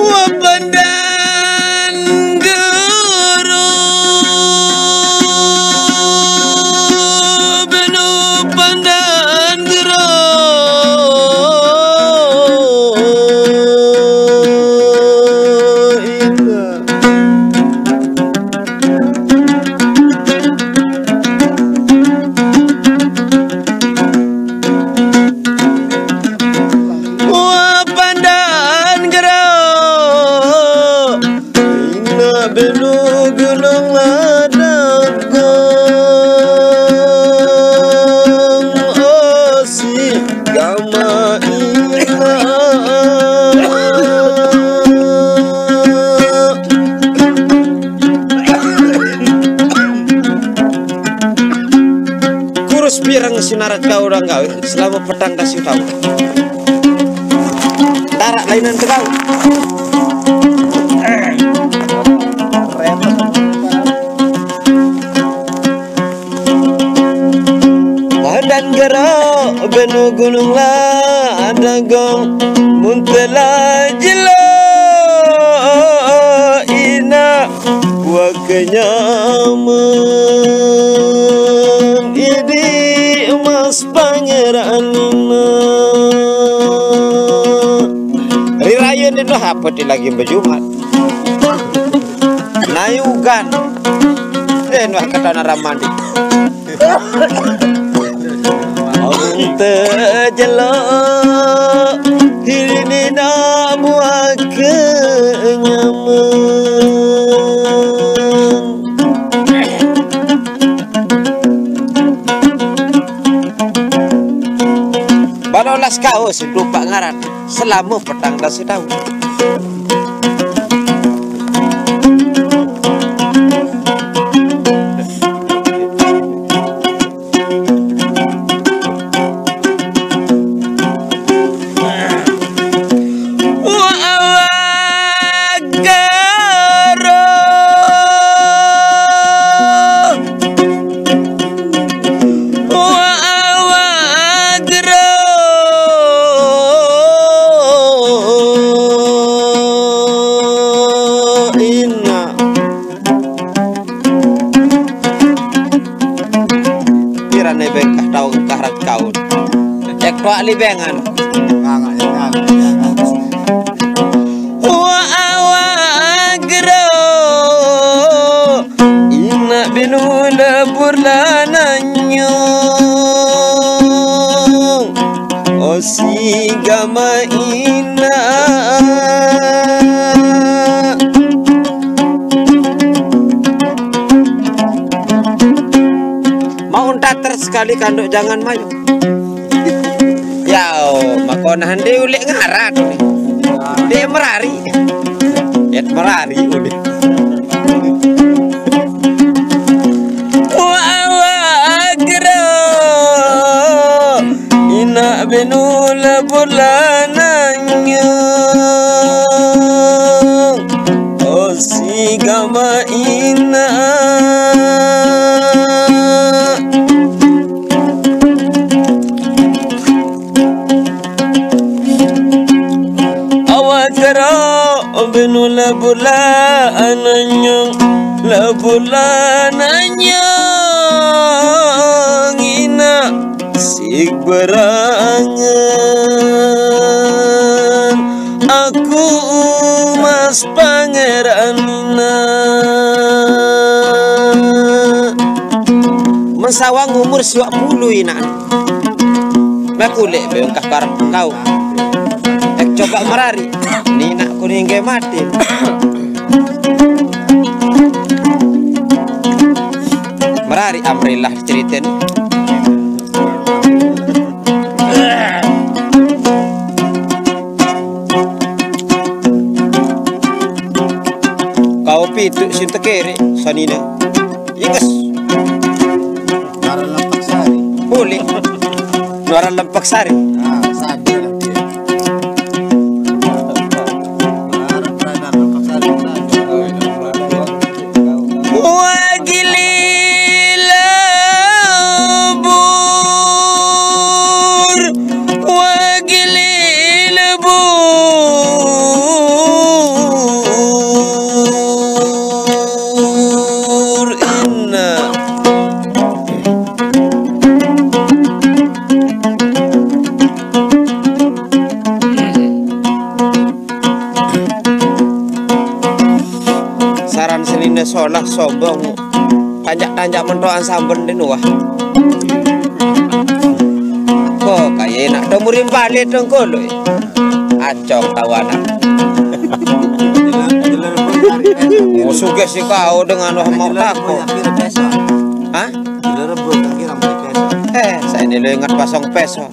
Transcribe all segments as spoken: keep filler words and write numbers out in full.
Wa pandan gero, beno pandan gero, indah. Wa pandan gero, ina beno gunung ladang, osi gama ina. Kurus pirang sinarat kau orang gawe selama petang dasi taun. Darak lainan tegau. Pandan gero beno gunung ladang, mun telah jelo ina wa kenyaman idi mas pangeran ina. Riraya ni dah apa ti lagi bejumat. Nayugan. Eh, nuh kata naramandi. Ong tejelo hirini nak buah kenyaman. Balolas kaus dupak ngaran selama petang dasi taun. Wa awagero, wa awagero, ina. Pirane bengkah tau engkah rat kaun. Cek tuak libengan. Wa awagero, ina binu lebur lananyong. Osi gama ina. Mau ntater sekali kanduk jangan mayu. Yau, mako nah ndi ulik ngarat ni. Ndi merari. Yat merari ulik. Wa awagero, ina benu lebur lananyong. Osi gama ina. Awagero benu lebur lananyong, lebur lananyong ina. Sik berangen aku mas pangeran ina. Mesawang umur siwak puluh ina. Makulik be engkah karep kau. Ek coba merari. Ni nak kuning ke mati. Merari amrilah cerita ni. Pitu sinta kere sanina. Inges. Nuaran Lempak Sari. Boleh. Nuaran Lempak Sari. Ah, Sari lah dia. Nuaran Lempak Sari, Sari. Wagili lebur, wagili lebur, ina. Saran selina solah sobong. Tanjak-tanjak mentoan samben di nuah. Kok kaya enak to murim balik tengkolo. Acok tahu anak. Oh, sugesti kau dengan wah mau tako. Hah? Eh, saya ini lo ingat pasang peso.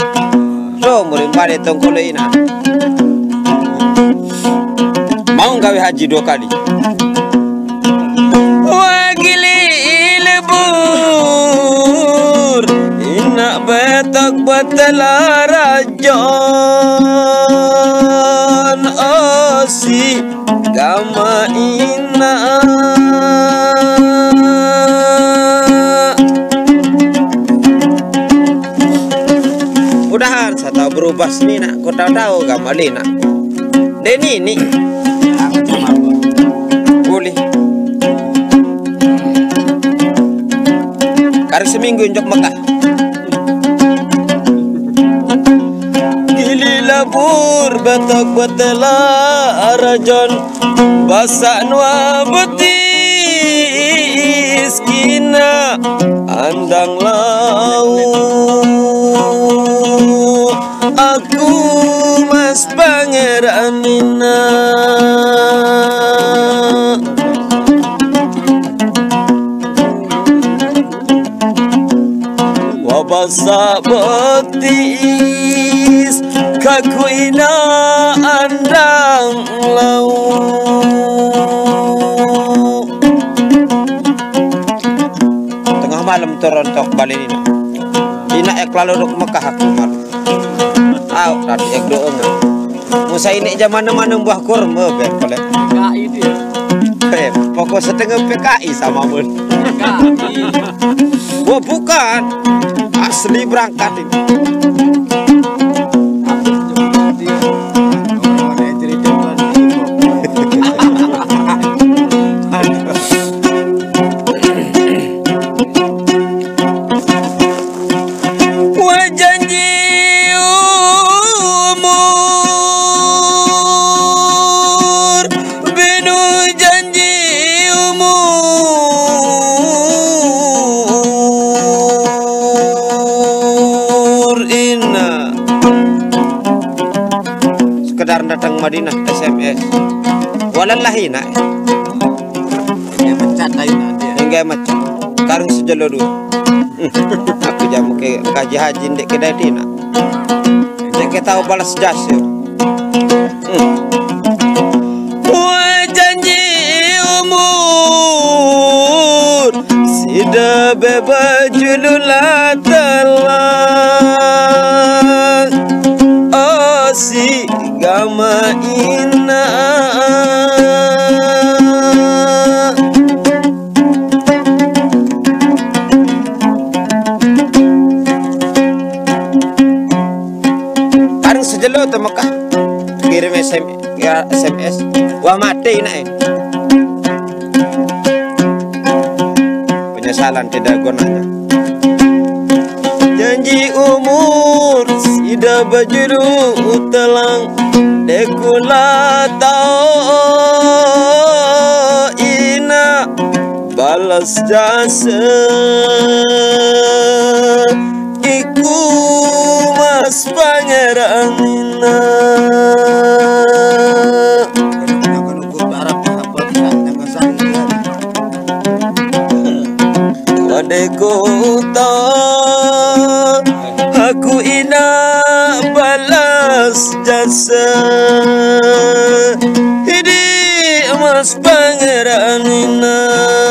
So, murim balik tengkolo ina. Mau gawe haji dua kali. Wagili lebur, ina betok betela rajon, osi gama ina. Udahan, saya tahu berubah sini nak, kau tahu-tahu gama lina. Deni ni. Boleh. Kari seminggu injak Mekah. Gili labur batak batela arajon, basak nua betis kina andang lau. Aku mas pangeran ina. Wabasa betis kaku ina andang lau. Tengah malam turun tok balik ina. Ina ek lalu duk Mekah aku malu. Au, tadi ek doa. Musa ini zaman mana buah kurma ben boleh. P K I dia. Eh, pokok setengah P K I sama pun. P K I. Wah, bukan. Asli berangkat ini. Wa janji umur, binu janji umur ina. Sekedar datang Madinah S M S. Walallahi nak. Yang mecat lain nanti ya. Yang gaya macam. Karung sejelo dua. Aku jamu ke kaji haji ndek kedai tina. Ndek ke tahu balas jasa. Hmm. Wa janji umur sida bebajulu latalah. Oh, si gama ina. Karung sejelo tu Mekah kirim S M, ya, S M S. Wah, mati nak eh. Penyesalan tidak gunanya. Janji umur sida bajuru telang, dekula tau ina balas jasa iku mas pangeran ina. Wadai kota aku ina balas jasa. Hidi Spangeranina.